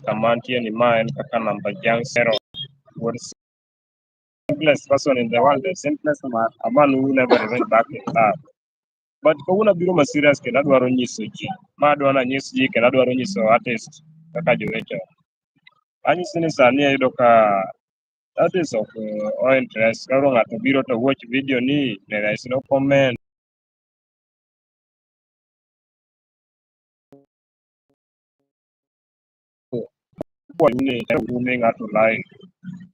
Kama antie ni ma en kaka namba Jang Zero wuod simplest person in the world, the simplest man, a man who never even back in love. But kawuono abiro ma serious kendo adwaro nyiso ji. Ma adwa nanyis ji kendo adwaro nyiso artist kaka jowetewa. Anyisi ni sani ayudo ka artist ok o interest. Koro ng'ato biro to watch video ni, there is no comment. Ni umi ng'ato like.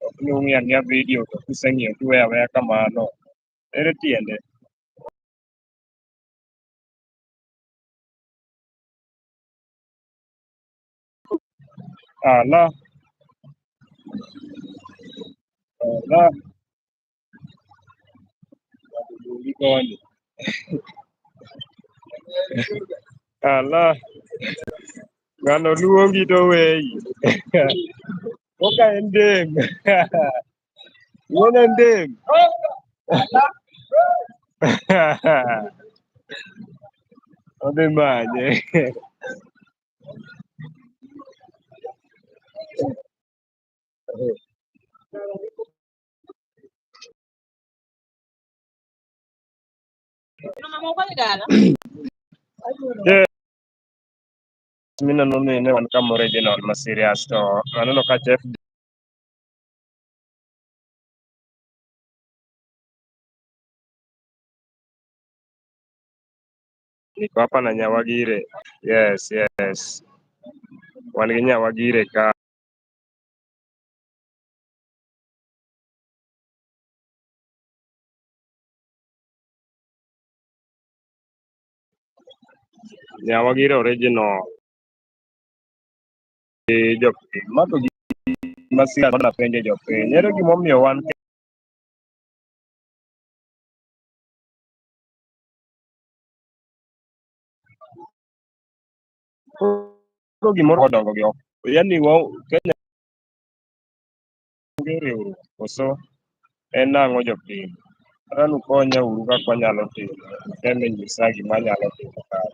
Ok ni ung'iyo ang'iya video to kuseng'iyo tuweyo aweya kamano. Ere tiende? Ala, ala, luongi koni. Ala, ng'ano luongi to weyi. Oka en dem. Wuon en dem. Odhi manye. Yes, mineno ni ne wan kamoro original ma serious to aneno ka Chef niko hapa na Nyawagire. Yes. Wan gi Nyawagire ka. Nyawagire original. Gi jopiny. Ma to gima serious ma napenjo jopiny. Ere gimomiyo wan koro gimoro odongo gi oko. Yani wa Kenya onge riwruok koso en nang'o jopiny? Kata nukonya uru kaka wanyalo timo. Uteme nyisa gima anyalo timo kae.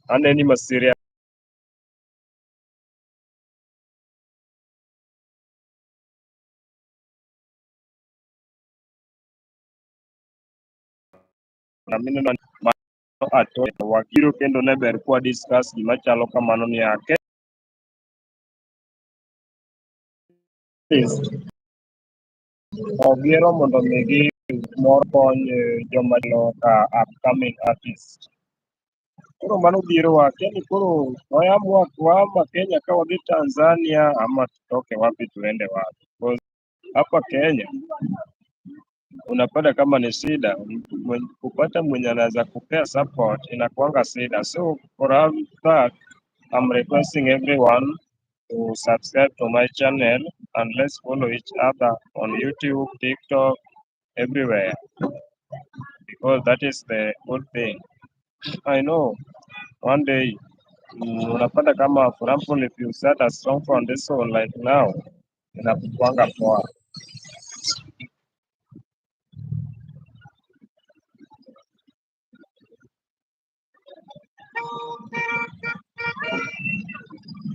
Aneni ma serious mineno mano ato wabiro kendo ne ber kwa discuss gima chalo kamano niya artist ogiero mondo mi gi mor kony joma chalo ka upcoming artist. Koro mano dhierowa akia ni koro waama Kenya ka wadhi Tanzania ama tutoke wapi tuende wapi. Because hapa Kenya unapata kama ni shida kupata mwenye anaweza kupea support inakuanga shida. So for that I'm requesting everyone to subscribe to my channel and let's follow each other on YouTube, TikTok, everywhere because that is the good thing. I know one day unapata kama for example if you start a strong foundation like now inakuanga poa.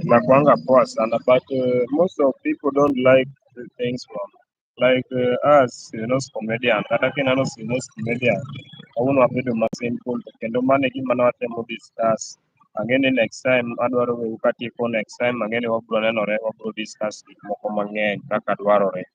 Inakuanga poa sana but most of people don't like the things from like us comedian kata kineno Sinos comedian kawuono wabedo ma simple to kendo mano e gima ne watemo discuss. Ang'e ni next time adwaro weu katieko next time ang'e ni wabiro nenore wabiro discuss gik moko mang'eny kaka dwarore.